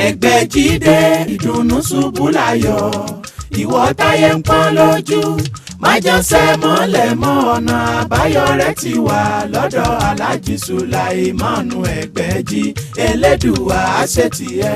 Ẹgbẹ́jídé ìdùnnú ṣubú láyọ̀, ìwọ táyé ń pọ́n lójú, májànsẹ́ mọ́lẹ̀ mọ́, ọ̀nà àbáyọ rẹ̀ ti wà lọ́dọ̀ Aláàjì Sùláìmánu Ẹgbẹ́jí, Elédùwà àṣetìẹ́.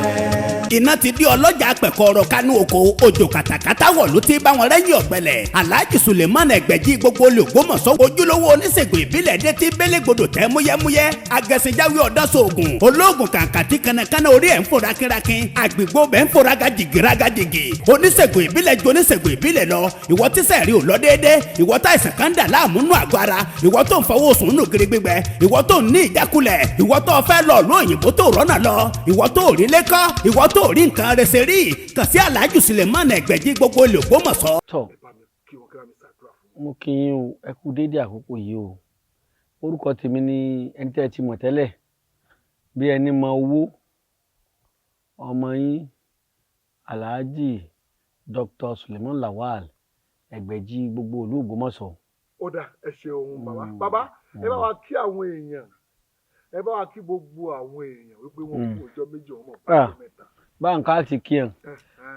Iná ti di ọlọ́jà pẹ̀kọ́rọ̀ kánú oko, òjò kàtàkàtà wọ̀ ló ti bá wọn rẹ́yìn ọ̀gbẹ́lẹ̀. Alhaji Suleiman Ẹgbẹ̀jì gbogbo olùgbòmọ̀sọ́, ojúlówó oníṣègùn ìbílẹ̀ dé tí bélégbodò tẹ́ múyẹ́múyẹ́, agẹ̀sìnjáwé ọ̀dọ́sọ̀ọ̀gùn olóògùn kàǹkàtì kanakana, orí ẹ̀ ń fò rákínrákín, àgbègbè bẹ́ẹ̀ ń fò rágàjìgì rágàjìgì. Oníṣègùn ìbílẹ̀ ju oníṣègùn ìbílẹ̀ lọ. Ìwọ tíṣẹ̀ rí ò lọ déédé, ìwọ tá ìsàn kan dà láàmú nù àgọ́ ara, ìwọ tó ń fọwọ́ sùn nù gírí gbígbẹ, ìwọ tó ń ní ìjákulẹ̀, ìwọ tó fẹ́ lọ lóyìnbó tó rọ́nà lọ, ìwọ tó rí lẹ́kọ́, ìwọ tó rí nǹkan rẹ̀ ṣe rí, kàn sí Alhaji Suleiman Ẹgbẹ̀jì gbogbo olùgbòmọ̀sọ́. Tọ, mo kí yín o, ẹ kú déédé àkókò yìí o. Orúkọ tèmi ni ẹni tẹ́ ẹ ti mọ̀ tẹ́lẹ̀ bí ẹni mọ owó, ọmọ yín, Alhaji Dr. Suleiman Lawal Ẹgbẹ̀jì gbogbo ìlú Ògbómọ̀ṣọ́. Ó dà, ẹ ṣeun bàbá. Bàbá, ẹ bá wa kí àwọn èèyàn, ẹ bá wa kí gbogbo àwọn èèyàn wípé wọn kú ọjọ́ 2, wọn mọ̀ Ah. ọjọ́ 3. Bá nǹkan àti kí ẹ̀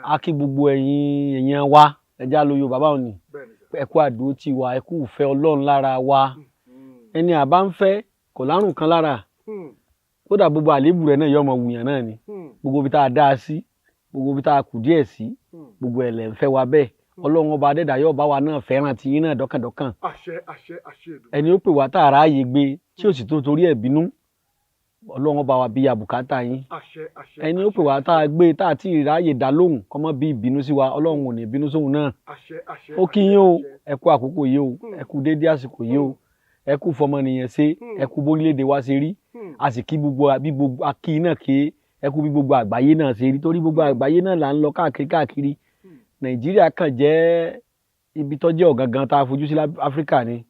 á kí gbogbo ẹ̀yin èèyàn wa, ẹja lo Yorùbá báwọn ni. Bẹ́ẹ̀ ni sà. Ẹ kú àdúró tì wá, ẹ kú ìfẹ́ Ọlọ́run lára wa. Ẹni àbá ń fẹ́ kò lárùn kan lára, kódà gbogbo àléébù rẹ̀ náà yọ ọmọ wùyàn náà ni. Gbogbo ibi tá a dá a sí, gbogbo ibi tá a kù díẹ̀ sí, gbogbo ẹ̀ lẹ̀ ń fẹ́ wa bẹ́ẹ̀. Ọlọ́run ọba adẹ́dàá yóò bá wa náà fẹ́ràn tiyín náà dọ́kàndọ́kàn. Àṣẹ, àṣẹ, àṣẹ Èdùmàrè. Ẹni ó pè wá tá a ráàyè gbé tí ò sì tó torí ẹ̀ bínú, Ọlọ́run ọba wa bí àbùkátà yín. Àṣẹ, àṣẹ. Ẹni ó pè wá tá a gbé tá a tí ì ráàyè dá lóhùn, kọ́mọ́ bí ìbínú sí wa, Ọlọ́run ò ní bínú sóhun náà. Àṣẹ, àṣẹ. Ó kí yín o. Àṣẹ. Ẹ kú àkókò yìí o, ẹ kú déédéé àsìkò yìí o, ẹ kú fọmọnìyàn ṣe, ẹ kú bórílẹ̀-èdè wa ṣe rí. A sì kí gbogbo bí gbogbo akí náà ké, ẹ kú bí gbogbo àgbáyé náà ṣe rí, torí gbogbo àgbáyé náà là ń lọ káàkiri káàkiri. Nàìjíríà kàn jẹ́ ibi tó jẹ́ ọ̀gangan tá a fojú sí Áfíríkà ni.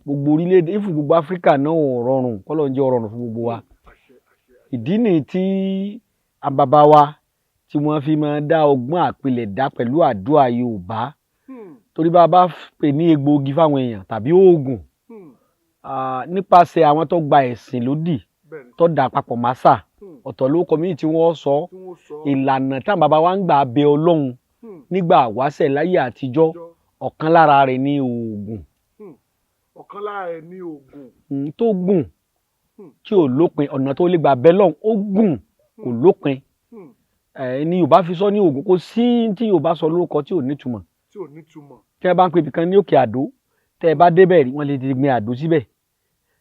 Gbogbo orílẹ̀-èdè ìfún gbogbo Áfíríkà náà ò rọrùn, kọ́lọ́ ń jẹ́ ó rọrùn fún gbogbo wa. Àṣẹ, àṣẹ. Ìdí nìyí tí àbàbà wa tí wọ́n fi máa dá ọgbọ́n àpilẹ̀dá pẹ̀lú àdúrà Yorùbá, torí bá a bá pè ní egbòogi fáwọn èèyàn tàbí oògùn, nípasẹ̀ àwọn tó gba ẹ̀sìn lódì Bẹ́ẹ̀ ni. tó dà papọ̀ másà, ọ̀tọ̀ ló kọ míì tí wọ́n sọ. Tí wọ́n sọ. Ìlànà táwọn bàbá wa ń gbà bẹ Ọlọ́run nígbà wáṣẹ̀ láyé àtijọ́, Jọ. ọ̀kan lára rẹ̀ ní oògùn. Ọ̀kan lára ẹ̀ ní oògùn. Tó gùn tí ò lópin, ọ̀nà tó lè gbà bẹ lọ́hùn ó gùn, kò lópin. Ẹ ní Yorùbá fi sọ ní oògùn. Kò sí tí Yorùbá sọ lórúkọ tí ò nítumọ̀. Tí ò nítumọ̀. Tẹ́ ẹ bá ń pè ibìkan ní Òkè Àdó, tẹ́ ẹ bá débẹ̀ rí, wọ́n lè ti gbin àdó síbẹ̀.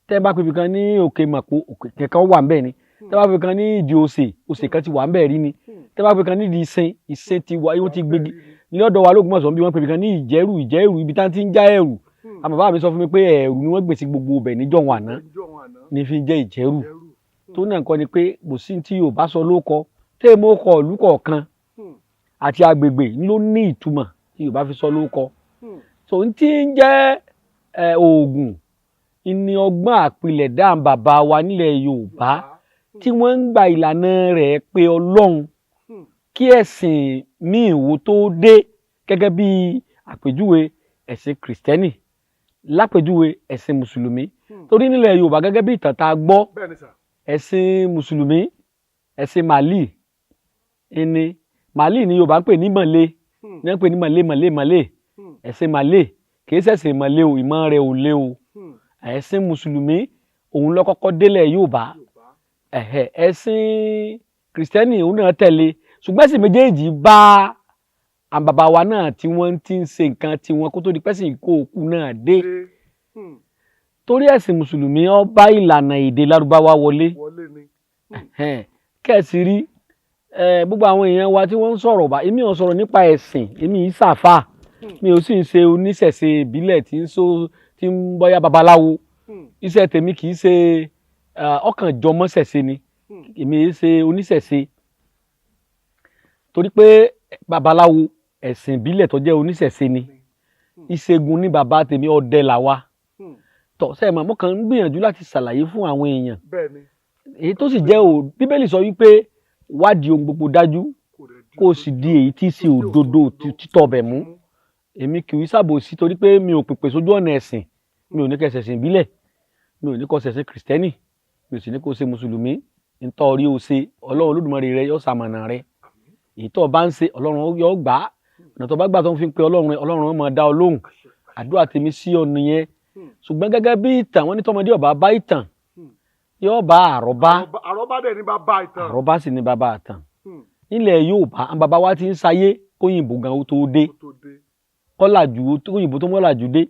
Tẹ́ ẹ bá pè ibìkan ní Òkè Mọ̀pó, òkè kankan wà ńbẹ̀ ni. Tẹ́ ẹ bá pè ibìkan ní Ìdí Òsè, òsè kan ti wà ńbẹ̀ rí ni. Tẹ́ ẹ bá pè ibìkan ní Ìdí Ìsìn, ìsìn ti wà, wọ́n ti gbégi ní ọ̀dọ̀ wa lÓgbómọ̀ṣọ́ bí. Wọ́n pè ibìkan ní Ìjẹ́rù, Ìjẹ́rù, ibi tá ti ń já ẹ̀rù. Àwọn bàbá mi sọ fún mi pé ẹ̀rù ni wọ́n gbèsè gbogbo ibẹ̀ níjọ́ wọn àná Níjọ́ wọn àná. ní fi jẹ́ Ìjẹ́rù. Ìjẹ́rù. Tó náà kọ́ ni pé kò sí tí Yorùbá sọ lóko tẹ́ ẹ mọ́ kọ ìlú kọ̀ọ̀kan àti agbègbè ló ní ìtumọ̀ tí Yorùbá fi sọ lóko. So n tí ń jẹ́ ẹ oògùn ní ọgbọ́n àpilẹ̀dá bàbá wa nílẹ̀ Yorùbá tí wọ́n ń gba ìlànà rẹ̀ pé Ọlọ́run kí ẹ̀sìn míì wo tó dé, gẹ́gẹ́ bí àpèjúwe ẹ̀sìn Kìrìsìtẹ́nì, lápèjúwe ẹ̀sìn Mùsùlùmí. Torí nílẹ̀ Yorùbá, gẹ́gẹ́ bí ìtàn tá a gbọ́, Bẹ́ẹ̀ ni sà. ẹ̀sìn Mùsùlùmí, ẹ̀sìn Màlì ẹni Màlì ni Yorùbá ń pè ní mọ̀lẹ́, ní wọ́n ń pè ní mọ̀lẹ́ mọ̀lẹ́ mọ̀lẹ́. Ẹ̀sìn Màlẹ́ kì í ṣẹ̀sìn mọ̀lẹ́ o, ìmọ̀ rẹ̀ ò lé o. Ẹ̀sìn Mùsùlùmí òun ló kọ́kọ́ délẹ̀ Yorùbá. Yorùbá. Ẹ̀hẹ̀, ẹ̀sìn Kìrìsìtẹ́nì òun náà tẹ̀lé, ṣùgbọ́n ẹ̀sìn méjèèjì bá àwọn bàbá wa náà tí wọ́n ti ń ṣe nǹkan tiwọn kó tó di pẹ́sìn kó òkú náà dé. Dé. Torí ẹ̀sìn Mùsùlùmí ó bá ìlànà èdè Lárúbáwá wọlé. Wọlé ni. Ẹ̀hẹ́n, kẹ́ẹ̀sì rí ẹ, gbogbo àwọn èèyàn wa tí wọ́n ń sọ̀rọ̀ bá, èmi ò sọ̀rọ̀ nípa ẹ̀sìn, èmi yìí ṣàfà, mi ò sì ń ṣe oníṣẹ̀ṣe ìbílẹ̀ tí ń so tí ń bọ́yá babaláwo. Iṣẹ́ tèmi kì í ṣe ọkàn jọmọ́ ṣẹ̀ṣe ni. Èmi yìí ṣe oníṣẹ̀ṣe torí pé babaláwo ẹ̀sìn ìbílẹ̀ tó jẹ́ oníṣẹ̀ṣe ni. Ìṣègùn ní bàbá tèmi, ọdẹ làwa. Tọ́ sẹ́ẹ̀ mọ̀, mo kàn ń gbìyànjú láti ṣàlàyé fún àwọn èèyàn. Bẹ́ẹ̀ ni. Èyí tó sì jẹ́ o, Bíbélì sọ wípé wádìí ohun gbogbo dájú, Kò rẹ̀ di kó o sì di èyí tí í ṣe òdodo títọ́ ọbẹ̀ mú. Èmi kì í ṣàbòsí torí pé mi ò pèpè sójú ọ̀nà ẹ̀sìn. Mi ò ní kẹ́ ṣẹ̀sìn ìbílẹ̀, mi ò ní kó ṣẹ̀sìn Kìrìsìtẹ́nì, mi ò sì ní kó ṣe Mùsùlùmí. Ntọ́ rí o ṣe, Ọlọ́run Olódùmarè rẹ yóò ṣamọ̀nà rẹ. Èyí tó o bá ń ṣe, Ọlọ́run yóò gbà á. Ọ̀nà tó bá gbà tó ń fi pe Ọlọ́run rẹ, Ọlọ́run ó máa dá ọ lóhùn. Àdúrà tèmi sí ọ nìyẹn. Ṣùgbọ́n gẹ́gẹ́ bí ìtàn, wọ́n ní tọmọdé ọba bá ìtàn, yóò bá àrọ́bá. Àrọ́bá dẹ̀ ní bàbá ìtàn. Àrọ́bá sì ní bàbá ìtàn. Nílẹ̀ Yorùbá, àwọn bàbá wa ti ń sayé kóyìnbó gan ó tó dé, kọ́làjú kóyìnbó tó mọ́làjú dé.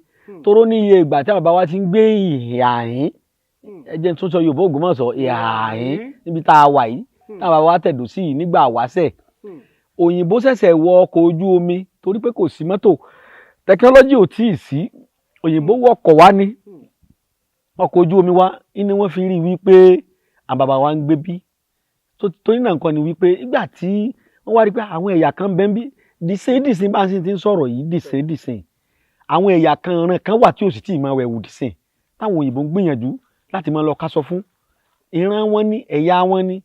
Toró ní iye ìgbà tí àwọn bàbá wa ti ń gbé ìhàhín, ẹ jẹ́ n tún sọ Yorùbá Ògbómọ̀ṣọ́, ìhàhín níbi tá a wà yìí, táwọn bàbá wa tẹ̀dó sí yìí nígbà wáṣẹ̀. Òyìnbó ṣẹ̀ṣẹ̀ wọ ọkọ̀ ojú omi torí pé kò sí mọ́tò, tẹkinọ́lọ́jì ò tíì sí. Òyìnbó wọkọ̀ wá ní ọkọ̀ ojú omi wá ní wọ́n fi rí wípé àwọn bàbá wa ń gbé bí. Torí náà nǹkan ni wípé nígbà tí wọ́n wá rí pé àwọn ẹ̀yà kan bẹ́ ń bí dìsín dìsín bá ń sì ti ń sọ̀rọ̀ yìí, dìsín dìsín, àwọn ẹ̀yà kan ran kan wà tí ò sì tí ì máa wẹ̀wù dìsín, táwọn òyìnbó ń gbìyànjú láti máa lọ kásọ fún ìran wọn ní ẹ̀yà wọn ní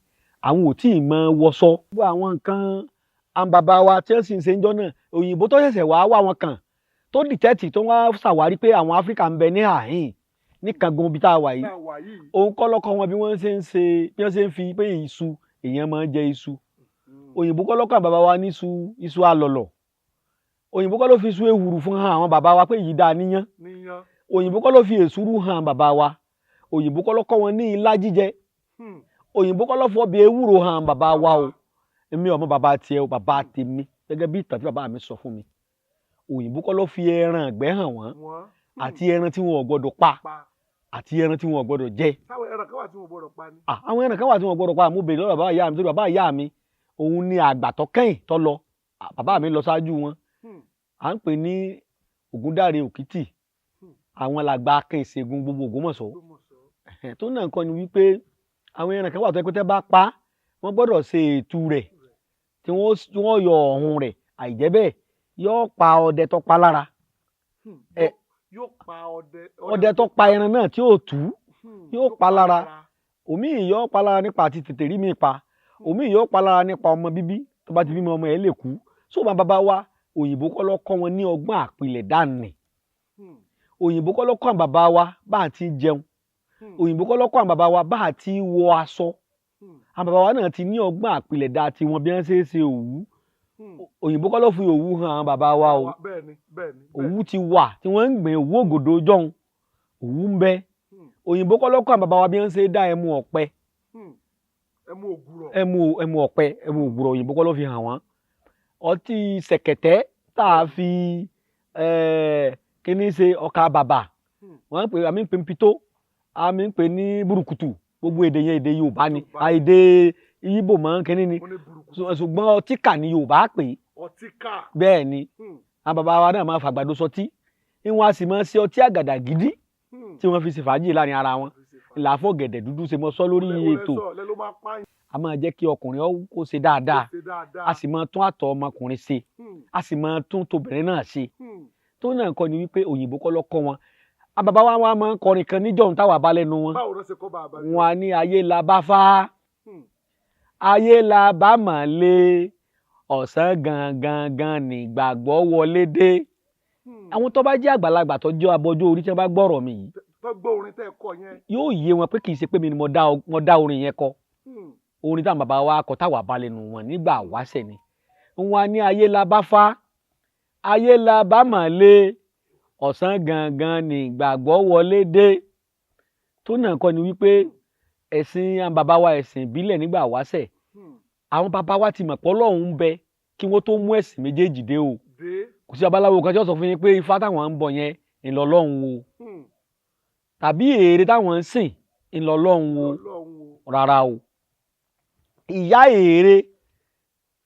àwọn ò tí ì máa wọṣọ. Gbogbo àwọn nǹkan àwọn bàbá wa tí wọ́n sì ń ṣe ń jọ́ náà, òyìnbó tó ṣẹ̀ṣẹ̀ wá wá wọn kàn tó dìtẹ́tì tó wá ṣàwárí pé àwọn Áfíríkà ń bẹ ní àhín ní kangun ibi tá a wà yìí, òun kọ́ lọ́kọ́ wọn bí wọ́n ṣe ń ṣe, bí wọ́n ṣe ń fi pé iṣu èèyàn máa ń jẹ iṣu. Òyìnbó kọ́ lọ́kọ́ àwọn bàbá wa ní iṣu, iṣu alọ̀lọ̀. Òyìnbó kọ́ ló fi iṣu ewùrù fún hàn àwọn bàbá wa pé èyí dáa níyán. Òyìnbó kọ́ ló fi èsúrú hàn bàbá wa. Òyìnbó kọ́ ló kọ́ wọn ní ilá jíjẹ. Òyìnbó kọ́ ló fọ́ bí ewúro hàn bàbá wa o. Èmi ọmọ bàbá tiẹ̀ o, bàbá tèmi, gẹ́gẹ́ bí ìtàn tí bàbá mi sọ fún mi. Òyìnbó kọ́ ló fi ẹran ìgbẹ́ hàn wọ́n, àti ẹran tí wọn ò gbọdọ̀ pa, àti ẹran tí wọn ò gbọdọ̀ jẹ. Táwọn ẹran kan wà tí wọn ò gbọdọ̀ pa ni. Àwọn ẹran kan wà tí wọn ò gbọdọ̀ pa. Mo béèrè lọ́wọ́ bàbá ìyá mi, torí bàbá ìyá mi òun ni àgbà tó kẹ́yìn tó lọ. Bàbá mi lọ ṣáájú wọn. À ń pè ní Ògúndáre Òkìtì. Àwọn làgbà akin ìṣègùn gbogbo Ògbómọ̀ṣọ́. Tó náà nǹkan ni wípé àwọn ẹran kan wà tó yẹ pé tẹ́ bá pa, wọ́n gbọ́dọ̀ ṣe ètù rẹ̀ tí wọ́n yọ ọ̀hún rẹ̀, àìjẹ́ bẹ́ẹ̀ yóò pa ọdẹ tó pa lára. Yóò pa ọdẹ. Ọdẹ tó pa ẹran náà tí yóò tú, yóò pa lára. Òmíì yóò pa lára nípa àti tètè rí mi pa. Òmíì yóò pa lára nípa ọmọ bíbí, tó bá ti bímọ ọmọ ẹ̀ lè kú. So bá bàbá wa, òyìnbó kọ́ ló kọ́ wọn ní ọgbọ́n àpilẹ̀ dání. Òyìnbó kọ́ ló kọ́ àwọn bàbá wa bá àti jẹun. Òyìnbó kọ́ ló kọ́ àwọn bàbá wa bá àti wọ aṣọ. Àwọn bàbá wa náà ti ní ọgbọ́n àpilẹ̀ dá tiwọn bí wọ́n ṣe é ṣe òwú. Òyìnbó kọ́ ló fi òwú hàn àwọn bàbá wa o. Òwú ti wà tí wọ́n ń gbìn òwú ògòdó jọ̀hún, òwú ń bẹ. Òyìnbó kọ́ ló kọ́ àwọn bàbá wa bí wọ́n ṣe dá ẹmu ọ̀pẹ. Ẹmu ọ̀pẹ, ẹmu ògùrọ̀, òyìnbó kọ́ ló fi hàn wọ́n. Ọtí ṣẹ̀kẹ̀tẹ̀ tá a fi kíní ṣe ọkà bàbà, wọ́n ń pè àmì ń pè mpitó, àmì ń pè ní burúkutu. Gbogbo èdè yẹn èdè Yorùbá ni, èdè Ìgbò mọ́ kíní ni, ṣùgbọ́n ọtíkà ni Yorùbá pè é. Bẹ́ẹ̀ ni àwọn bàbá wa náà máa fàgbàdo sọtí, ìwọ̀n a sì máa ṣe ọtí àgàdà gidi tí wọ́n fi ṣe fàájì láàrin ara wọn. Làáfọ̀ gẹ̀dẹ̀ dúdú ṣe mọ́ sọ lórí ètò. A máa jẹ́ kí ọkùnrin ó ṣe dáadáa, a sì máa tún àtọ̀ ọmọkùnrin ṣe, a sì máa tún tobìnrin náà ṣe. Tó náà kọ́ ni wípé òyìnbó kọ́ ló kọ́ wọn. Bàbá wa máa ń kọrin kan níjọ́un táwa bá lẹ́nu wọn. Wọn á ní ayé la bá fá, ayé la bá mà lé, ọ̀sán gangan gan nígbàgbọ́ wọlé dé. Àwọn tó bá jẹ́ àgbàlagbà tó jẹ́ abọ́jú orí tí wọ́n bá gbọ́rọ̀ mi yìí, yóò yé wọn pé kì í ṣe pé mi ni mo dá orin yẹn kọ. Orin táwọn bàbá wa kọ táwa bá lẹ́nu wọn nígbà wáṣẹ̀ ni. Wọn á ní ayé la bá fá, ayé la bá mà lé, ọ̀sán gangan nígbàgbọ́ wọlé dé. Tó náà kọ́ ni wípé ẹ̀sìn àwọn bàbá wa, ẹ̀sìn ìbílẹ̀ nígbà wáṣẹ̀, àwọn bàbá wa ti mọ̀ pé Ọlọ́run ń bẹ kí wọ́n tó mú ẹ̀sìn méjèèjì dé o. Kò sí babaláwo kan tí wọ́n sọ fún yín pé ifá táwọn ń bọ yẹn ńlọlọ́run o, tàbí ère táwọn ń sìn ńlọlọ́run o, rárá o. Ìyá ère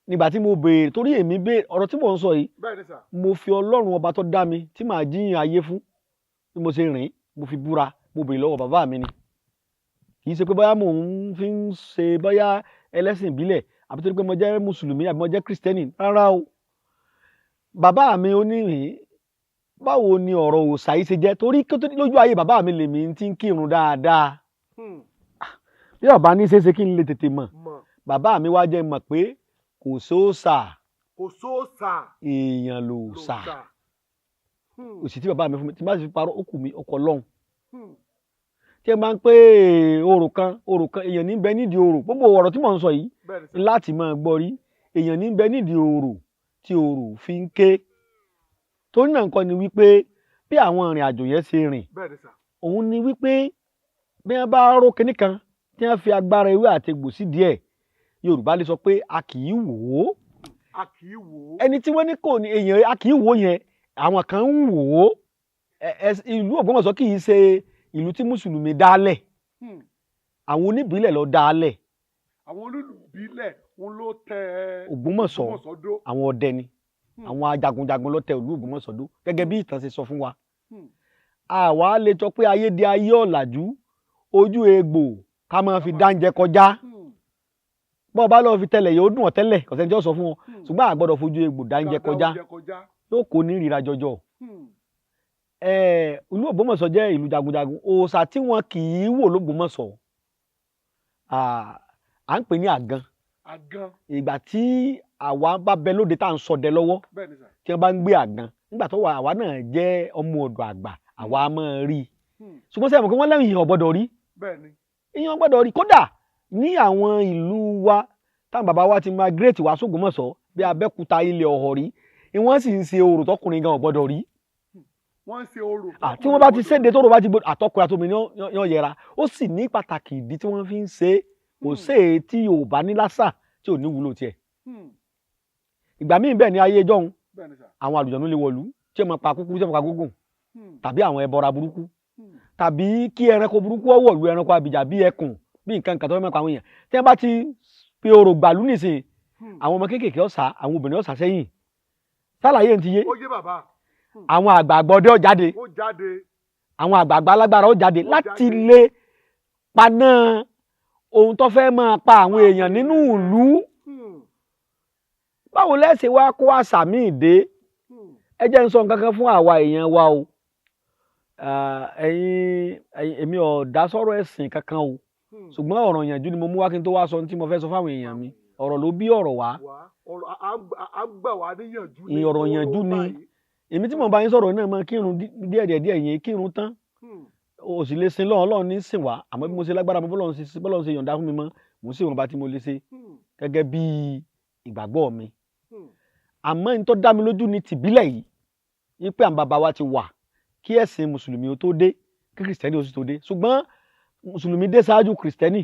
nígbà tí mo béèrè, torí èmi béèrè ọ̀rọ̀ tí mò ń sọ yìí, mo fi Ọlọ́run ọba tó dá mi tí màá jíyìn ayé fún bí mo ṣe rìn, mo fi búra, mo béèrè lọ́wọ́ bàbá mi ni. Kì í ṣe pé bóyá mò ń fi ń ṣe bóyá ẹlẹ́sìn ìbílẹ̀ àbí torí pé mo jẹ́ mùsùlùmí àbí mo jẹ́ kírísítẹ́nì, rárá o. Bàbá mi ó ní rìn, báwo ni ọ̀rọ̀ òòṣà yìí ṣe jẹ́, torí lójú ayé bàbá mi lèmi ti ń kírun dáadáa. Bí ọba ní ṣeéṣe kí n lè tètè mọ̀, bàbá mi wá jẹ́ mọ̀ pé kò sóòṣà, kò sóòṣà, èèyàn lòòṣà. Òsì tí bàbá mi fún mi tí bá sì fi parọ́ ó kù mí ọkọ̀ lọ́hùn. Tí ẹ máa ń pé orò kan, orò kan, èèyàn ní bẹ nídìí orò. Gbogbo ọ̀rọ̀ tí mò ń sọ yìí Bẹ́ẹ̀ ni sà. láti máa gbọ́ rí, èèyàn ní bẹ nídìí orò tí orò fi ń ké. Torí náà nǹkan ni wípé bí àwọn ìrìn àjò yẹn ṣe rìn, Bẹ́ẹ̀ ni sà. òun ni wípé bí wọ́n bá ró kinní kan tí wọ́n fi agbára ewé àti egbò sí díẹ̀, Yorùbá lè sọ pé a kì í wò ó. A kì í wò ó. Ẹni tí wọ́n ní kò ní èèyàn, a kì í wò ó yẹn, àwọn kan ń wò ó. Ìlú Ògbómọ̀ṣọ́ kì í ṣe ìlú tí mùsùlùmí dálẹ̀. Àwọn oníbílẹ̀ ló dálẹ̀. Àwọn olùbílẹ̀ òun ló tẹ Ògbómọ̀ṣọ́. Ògbómọ̀ṣọ́ dó. Àwọn ọdẹ ni, àwọn ajagunjagun ló tẹ ìlú Ògbómọ̀ṣọ́ dó, gẹ́gẹ́ bí ìtàn ṣe sọ fún wa. Àwa lè sọ pé ayé di ayé ọ̀làjú, ojú egbò ká máa fi dáńjẹ kọjá. Bọ́ ọ bá lọ́ọ́ fi tẹ́lẹ̀, yóò dùn ọ́ tẹ́lẹ̀, kò sẹ́ni tí ó sọ fún wọn, ṣùgbọ́n a gbọ́dọ̀ fojú egbò dáńjẹ Ká dá kọjá. oúnjẹ kọjá. Yóò kó ní ìrira jọjọ. Ìlú Ògbómọ̀ṣọ́ jẹ́ ìlú jagunjagun. Òòṣà tí wọn kì í wò l'Ógbómọ̀ṣọ́, à ń pè ní àgan. Àgan. Ìgbà tí àwa bá bẹ lóde tá à ń ṣọdẹ lọ́wọ́, Bẹ́ẹ̀ ni sà. tí wọ́n bá ń gbé àgan, nígbà tó wà àwa náà jẹ́ ọmọ ọ̀dọ̀ àgbà, àwa máa rí i. Ṣùgbọ́n sẹ́yìn mọ̀ pé wọ́n lẹ́yìn èèyàn gbọ́dọ̀ rí. Bẹ́ẹ̀ ni. Èèyàn gbọ́dọ̀ rí. Kódà ní àwọn ìlú wa táwọn bàbá wa ti migrate wá s'Ógbómọ̀ṣọ́ bí Abẹ́òkúta, ilẹ̀ Ọ̀họ̀rí, wọ́n sì ń ṣe orò tọkùnrin gan ò gbọ́dọ̀ rí. Wọ́n ń ṣe orò. Tí wọ́n bá ti séde tóró bá ti gbọdọ̀, àtọkùnrin àtobìnrin yóò yẹra. Ó sì ní pàtàkì ìdí tí wọ́n fi ń ṣe é. Kò sí èyí tí Yorùbá ní lásà tí ò ní wúlò tiẹ̀. Ìgbà míì bẹ́ẹ̀ ni ayé ìjọ́un, Bẹ́ẹ̀ ni sà. àwọn àlùjọ̀nnú lè wọ̀lú tí ó máa pa kúkúrú, tí ó máa pa gúngùn, tàbí àwọn ẹbọra burúkú, tàbí kí ẹranko burúkú ó wọ̀lú, ẹranko abìjà bí ẹkùn, bí nǹkan kan tó fẹ́ máa pa àwọn èèyàn. Tí wọ́n bá ti pe orò gbàlú nísìnyí, àwọn ọmọ kéékèèké ó sá, àwọn obìnrin ó sá sẹ́yìn. Sálàyé ń ti yé? Ó yé bàbá. Àwọn àgbààgbà ọdẹ ó jáde. Ó jáde. Àwọn àgbààgbà alágbára ó jáde Ó láti jáde. lè paná ohun tó fẹ́ máa pa àwọn èèyàn nínú ìlú. Báwo lẹ́sẹ̀ wá kó àṣà míì dé? Ẹ jẹ́ ń sọ nǹkan kan fún àwa èèyàn wa o. Ẹ̀yin, èmi ò dá sọ́rọ̀ ẹ̀sìn kankan o, ṣùgbọ́n ọ̀rọ̀ ìyànjú ni mo mú wá kí n tó wá sọ ohun tí mo fẹ́ sọ fáwọn èèyàn mi. Ọ̀rọ̀ ló bí ọ̀rọ̀ wá. Wá ọ̀rọ̀ à ń gbà wá níyànjú ní Ọ̀rọ̀ ìyànjú ni. báyìí. Èmi tí mo bá yín sọ̀rọ̀ náà máa kírun díẹ̀ díẹ̀ díẹ̀ yẹn, kírun tán, o sì lè sin lọ́run. Ọlọ́run ní sìn wá, àmọ́ bí mo ṣe lágbára mọ́, bọ́lọ́run ṣe yọ̀ǹda fún mi mọ́, mò ń sì wọ́n bá tí mo lè ṣe gẹ́gẹ́ bí ìgbàgbọ́ mi. Àmọ́ n tó dá mi lójú ní tìbílẹ̀ yìí wípé àwọn bàbá wa ti wà kí ẹ̀sìn mùsùlùmí ó tó dé, kí kìrìsìtẹ́nì ó sì tó dé. Ṣùgbọ́n mùsùlùmí dé ṣáájú kìrìsìtẹ́nì.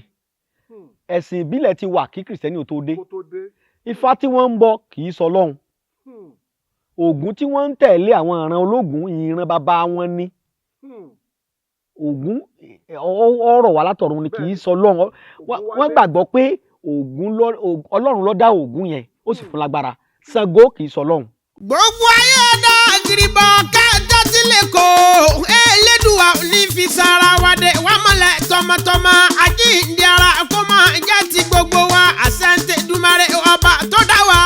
Ẹ̀sìn ìbílẹ̀ ti wà kí kìrìsìtẹ́nì ó tó dé. Kó tó dé. Ifá tí wọ́n ń bọ kì í sọ Ọlọ́run. Ògún tí wọ́n ń tẹ̀lé, àwọn ìran ológun, ìran bàbá wọn ni. Ògún ọ̀rọ̀ wà látọ̀run ni, kì í sọ Ọlọ́run. Ògún Wọ́n wálé. gbàgbọ́ pé Ògún Ọlọ́run ló dá Ògún yẹn, ó sì fún lágbára. Ṣàngó kì í sọ Ọlọ́run. Gbogbo ayé ọ̀dà àgìrìbọ̀ kájọ́ sílẹ̀ kó Elédùà ní fi sara wa dé wà mọ́lẹ̀ tọmọtọmọ, àjíǹde ara kó máa jẹ́ ti gbogbo wa, àṣẹ Dùmarè ọba tó dá wa.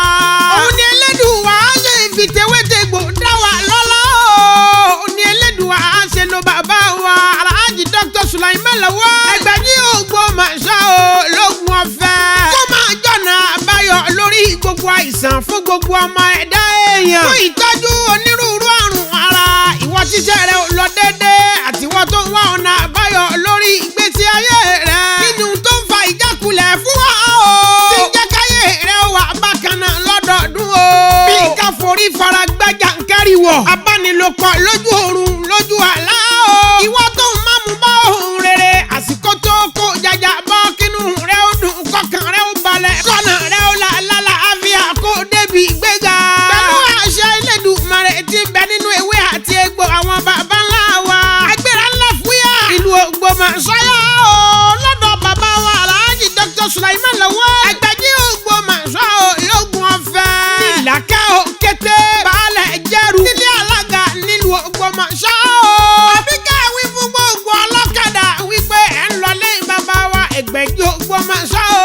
Òun ni Elédùà ṣe fi tewétegbò dá wa lọ́lá o. Òun ni Elédùà ṣe lo bàbá wa Alhaji Dr. Sulaiman Lawal Ẹgbẹ̀jì Ògbómọ̀ṣọ́ o lógun ọ̀fẹ́. Kó máa jọ̀nà àbáyọ lórí gbogbo àìsàn fún gbogbo ọmọ ẹ̀dá èèyàn. Fún ìtọ́jú onírúurú àrùn ara, ìwọ ṣiṣẹ́ rẹ ò lọ déédéé, àtiwọ́ tó ń wá ọ̀nà àbáyọ lórí ìgbésí ayé rẹ. Kí ni ohun tó ń fa ìjákulẹ̀ fún wa o? Tí ń jẹ́ káyé rẹ wà bákan náà lọ́dọọdún o. Bí ká forí fara gbájà ń kárí wọ̀. Abánilòpọ̀ lójú oorun, lójú àlá o. Ìwọ tó ń má mú bá òun rere, àsìkò tó kó jàjà bọ́, kínú rẹ ó dùn, kọkàn rẹ ó balẹ̀, kọ́nà rẹ ó là lálà àfíà, kó débi ìgbéga. Pẹ̀lú àṣẹ Elédùmarè tí ń bẹ nínú ewé àti egbò àwọn bàbá ńlá wa. Agbéra ńlá fúyà ìlú Ògbómọ̀ṣọ́ yá o, lọ́dọ̀ bàbá wa Alhaji Dr. Sulaiman Lawal Ẹgbẹ̀jì Ògbómọ̀ṣọ́ lógun ọ̀fẹ́. Ìlàkẹ́ òkété baálẹ̀ jẹ́rù nílé alága nílùú Ògbómọ̀ṣọ́ o. Àbí ká wí fún gbogbo ọlọ́kadà wípé ẹ̀ ń lọ lẹ́yìn bàbá wa Ẹgbẹ̀jì Ògbómọ̀ṣọ́ o.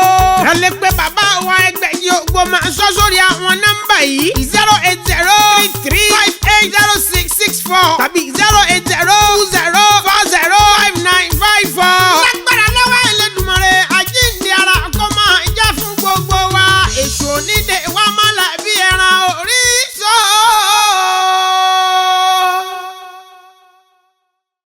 Ẹ lè pe bàbá wa Ẹgbẹ̀jì Ògbómọ̀ṣọ́ sórí àwọn nọ́mbà yìí: 08033580664 tàbí 080.